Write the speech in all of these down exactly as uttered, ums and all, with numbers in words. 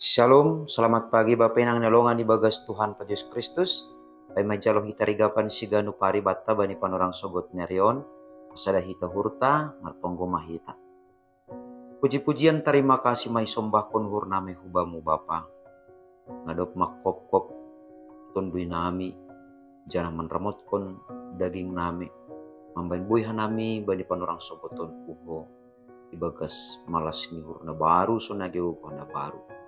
Shalom, selamat pagi Bapenang na longan ibagas Tuhanta Jesus Kristus. Paima jalo hita rigapan siganu paribatta bani panorang sogot nerion, asada hita hurta, martonggo mahita. Puji-pujian tarima kasih mai sombahkon hurnami hubamu Bapa. Nadop mangkopkop tondui nami, janah manramotkon daging nami, mambahen buei hanami bani panorang sogoton uho, ibagas malas ni uhur na baru sonai gegoh na baru.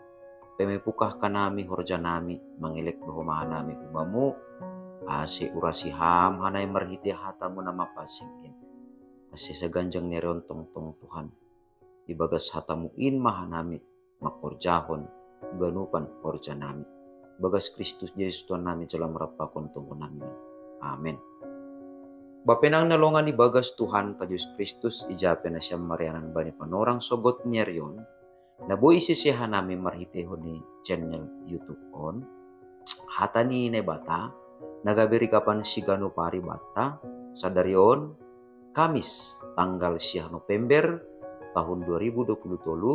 Paima pukah hanami horja nami, mangelek dohot maha nami hubamu, ase urasi ham hanami marhite hatamu na mapansing in. Ase saganjang nerion tongtong Tuhan, ibagas hatamu in maha nami mangkorjahon ganupan horja nami. Ibagas Kristus Jesus Tuhan nami jalo marampakon tonggo nami. Amen. Bapenang na longan ibagas Tuhanta Jesus Kristus, ija pe nasiam marianan bani panorang sogot nerion, na boi sese hanami marhitehon ni channel YouTube on. Hata ni Naibata na gabe rigapan siganu paribatta sadari on, Kamis, tanggal siah November tahun dua ribu dua puluh tolu,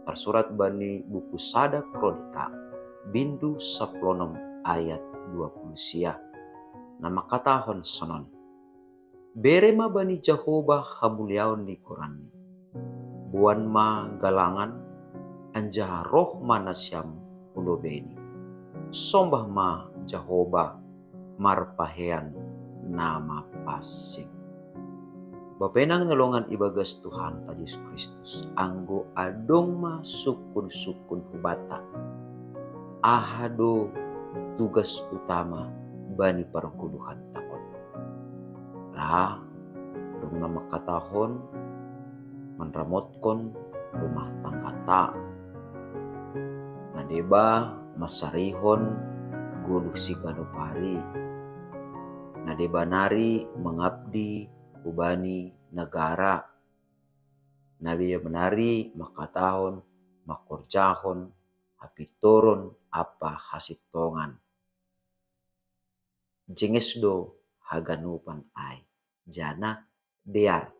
tarsurat bani buku Sada Kronika, bindu saplonom ayat dua puluh sia, na mangkatahon sonon: Bere ma bani Jahoba hamuliaon ni goranni. Boan ma galangan, anjaha roh ma nasiam hu lobeiNi. Sombah ma Jahoba marpahean na mapansing. Bapenang na longan ibagas Tuhanta Jesus Kristus, anggo adong ma sungkun-sungkun hubanta, aha do tugas utama bani pargoluhanta on? Ra, adong na mangkatahon manramotkon rumah tanggata. Na deba mansarihon goluh siganup ari. Na deba nari mangabdi hubani negara. Na deba nari mangkatahon mangkorjahon hapintoron ampa hasintongan. Jenges do haganupan ai, janah dear.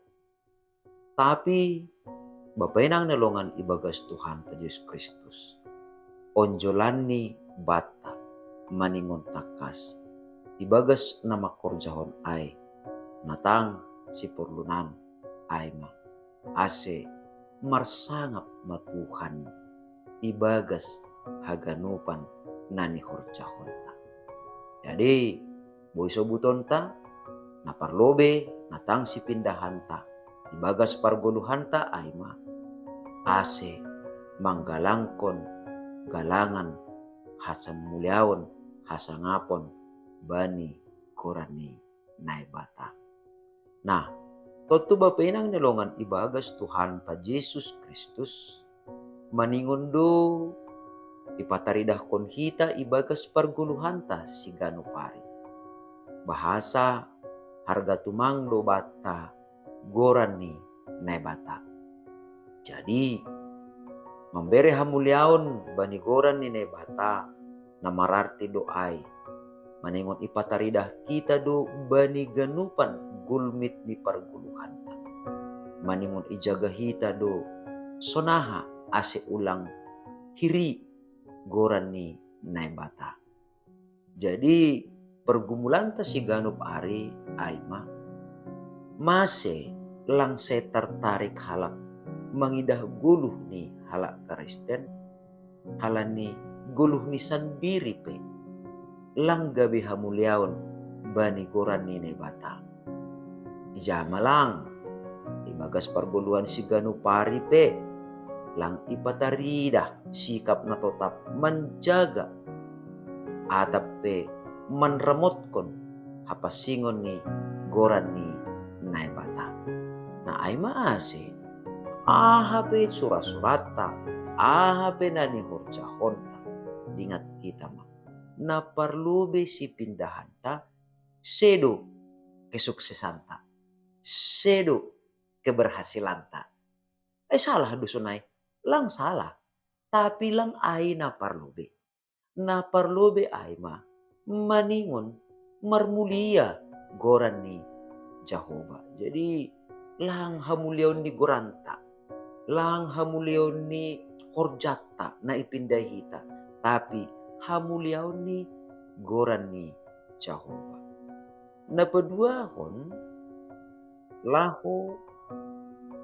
Tapi Bapenang na longan ibagas Tuhanta Jesus Kristus, onjolanni banta maningon tangkas ibagas na mangkorjahon ai, natang siporlunan ai ma, ase marsangap ma Tuhan ibagas haganupan na nihorjahonta. Jadi, boi sobutonta, na parlobei, natang sipindahanta ibagas pargoluhanta ai ma, ase manggalangkon galangan hasamuliaon, hasangapon bani goran ni Naibata. Nah, tontu Bapenang na longan ibagas Tuhanta Jesus Kristus, maningon do ipataridahkon hita ibagas pargoluhanta siganup ari. Bahasa harga tumang do banta goran ni Naibata. Jadi, mambere hamuliaon bani goran ni Naibata, na mararti do ai, maningon ipataridah hita do bani ganupan gulmit ni pargoluhanta. Maningon ijaga hita do sonaha ase ulang hiri goran ni Naibata. Jadi, pergumulanta siganup ari ai ma, mase lang sai tartarik halak mangidah goluh ni halak Kristen, halani goluh ni sandiri pe lang gabe hamuliaon bani goran ni Naibata. Ija ma lang, ibagas pargoluhan siganup ari pe, lang ipataridah sikap na totap manjaga atap pe manramotkon hapansingon ni goran ni Naibata. Na ai ma ase, aha pe sura-suranta, aha pe na nihorjahonta, dingat hita ma, na parlobei sipindahanta, sedo kesuksesanta, sedo keberhasilanta. Ai salah do sonai? Lang salah, tapi lang ai na parlobei. Na parlobei ai ma maningon marmulia goran ni Jahoba. Jadi, lang hamuliaon ni goranta, lang hamuliaon ni horjata na ipindai hita, tapi hamuliaon ni goran ni Jahowa. Na paduahon, laho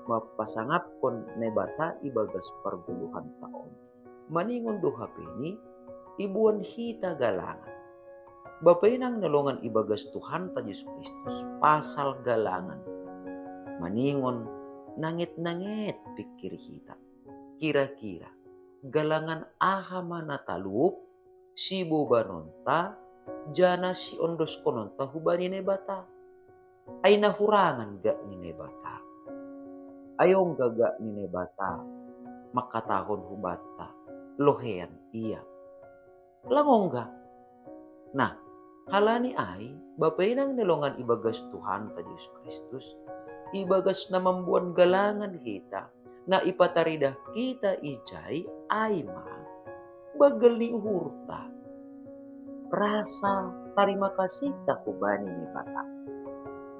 mapasangapkon Naibata ibagas pargoluhanta on. Maningon do hapeni, iboan hita galangan. Bapa inang na longan ibagas Tuhanta Jesus Kristus, pasal galangan. Maningon nanget-nanget pikir hita. Kira-kira, galangan aha ma na talup, sibobanonta, jana siondoskononta hubani Naibata. Ai na hurangan gak ni Naibata. Ai ongga gak ni Naibata mangkatahon hubanta, lohean ia. Lang ongga. Nah, halani ai, bapa inang na longan ibagas Tuhanta Jesus Kristus, ibagas na mamboan galangan hita, na ipataridah hita ijai ai ma banggal ni uhurta, rasa tarima kasihta hubani Naibata.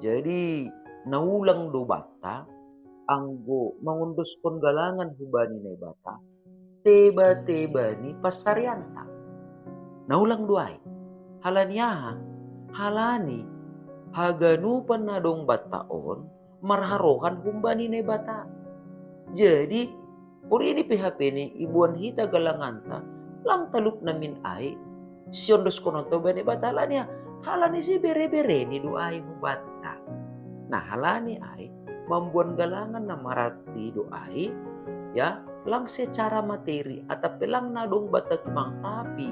Jadi, na ulang do banta, anggo mangondoskon galangan hubani Naibata, teba-teba ni pansarianta. Na ulang do ai. Halani aha? Halani haganupan na dong banta on marharohan humbani Naibata. Jadi, porini pe hapeni iboan hita galanganta, lang talup namin ai siondoskononta hubani Naibata, halani aha? Halani sibere-bereni do ai hubanta. Nah, halani ai, mamboan galangan na mararti do ai, ya, lang secara materi atap pe lang na dong banta tumang, tapi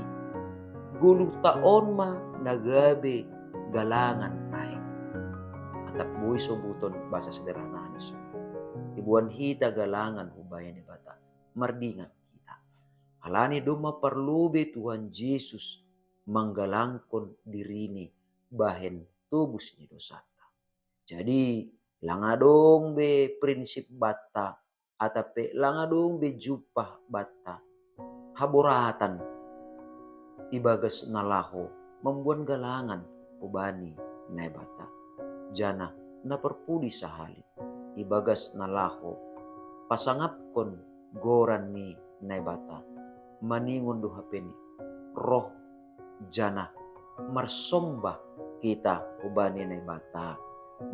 goluhta on ma na gabe galangan ai. Atap boi sobuton bahasa sederhanana so. Iboan hita galangan hubani Naibata, mardingat hita. Halani domma parlobei Tuhan Jesus manggalangkon dirini bahen tobus ni dosanta. Jadi, lang adong be prinsip banta, atap pe lang adong be jumpah banta haboratan ibagas na laho mamboan galangan hubani Naibata. Jana na parpudi sahali, ibagas na laho pasangapkon goran ni Naibata, maningon do hapeni, roh jana marsombah hita hubani Naibata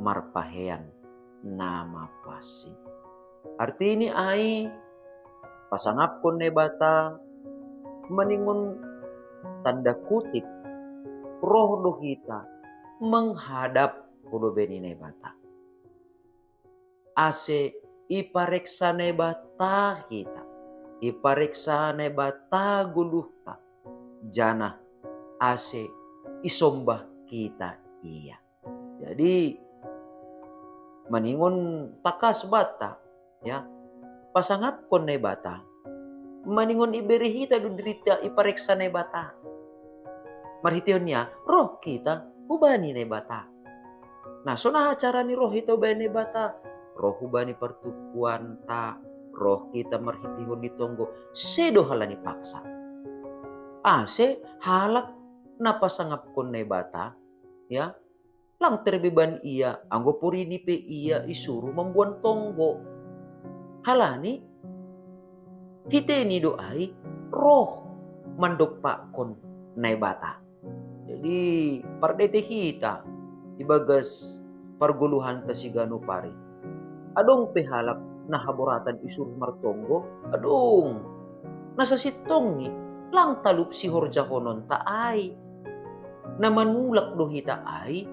marpahean na mapansing. Artini ai, pasangapkon Naibata, maningon tanda kutip, roh do hita menghadap hu lobei ni Naibata. Ase ipareksa Naibata hita, ipareksa Naibata goluhta, jana ase isombah hita ia. Jadi, maningon tangkas banta, ya, pasangapkon Naibata, maningon ibere hita do dirinta ipareksa Naibata. Marhiteihon ni aha? Roh hita hubani Naibata. Nah, songon aha cara ni roh hita hubani Naibata? Roh hubani partumpuanta, roh hita marhiteihon ni tonggo, sedo halani paksa. Ase halak na pasangapkon Naibata, ya, lang terbeban ia, anggo porini pe ia isuru mamboan tonggo. Halani hiteni do ai roh mandompakkon Naibata. Jadi, pardete hita ibagas pargoluhanta siganup ari. Adong pe halak na haboratan isuru martonggo, adong. Na sasintongni lang talup sihorjahononta ai. Na manulak do hita ai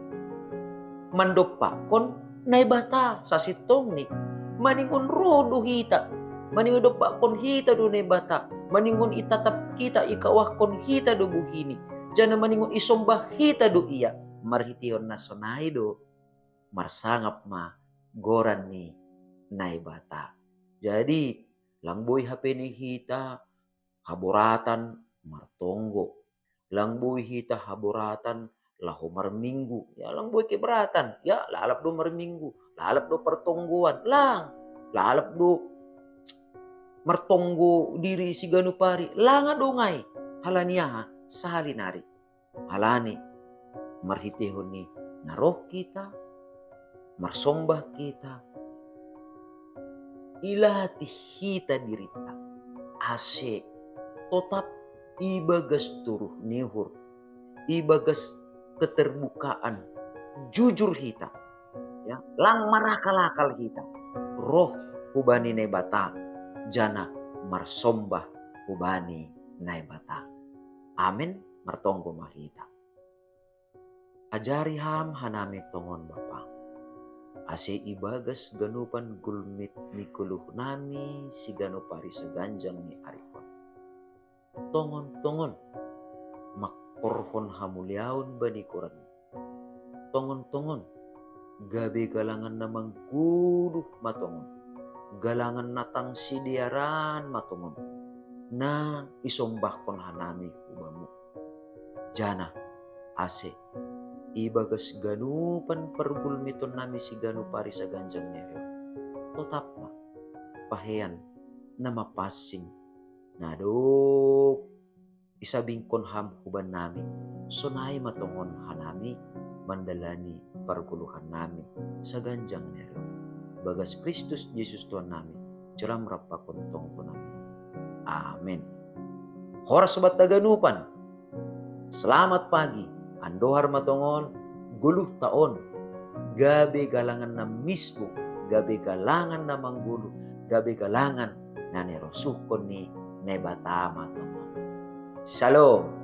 mandompakkon Naibata sasintongni. Maningon roh do hita, maningon dompakkon hita do Naibata, maningon itatap hita, ikawahkon hita do buhini, jana maningon isombah hita do ia. Marhiteihon na sonai do marsangap ma goran ni Naibata. Jadi, lang boi hapeni hita haboratan martonggo. Lang boi hita haboratan laho marminggu. Ya, lang boi keberatan. Ya, lalap do marminggu, lalap do partonggoan. Lang, lalap do martonggo diri siganup ari. Lang adong ai. Halani aha? Sahali nari. Halani marhiteihon ni na roh hita, marsombah hita, ilatih hita dirinta. ase totap ibagas turuh ni uhur, ibagas keterbukaan, jujur hita, ya, lang marakal-akal hita, roh hubani Naibata, janah marsombah hubani Naibata. Amen. Martonggo ma hita. Ajari Ham hanami tongon, Bapa, ase ibagas ganupan gulmit ni goluh nami siganup ari saganjang ni ari on, tongon-tongon mangkorhon hamuliaon bani goran-Mu. Tongon-tongon gabe galangan na manggoluh ma tongon, galangan na tang sidearan ma tongon, na isombahkon hanami hu-Bamu. Janah ase ibagas ganupan pargulmiton nami siganup ari saganjang ni ari on, totap ma pahean na mapansing na dob isabingkon Ham hubannami, sonai ma tongon hanami mandalani pargoluhan nami saganjang ni ari on. Ibagas Kristus Jesus Tuhan nami, jalo Ham rap pakon tonggo nami. Amen. Horas sobat haganupan. Selamat pagi. Andohar ma tongon goluhta on gabe galangan na misbuk, gabe galangan na manggoluh, gabe galangan na nirosuhkon ni Naibata ma tongon. Shalom.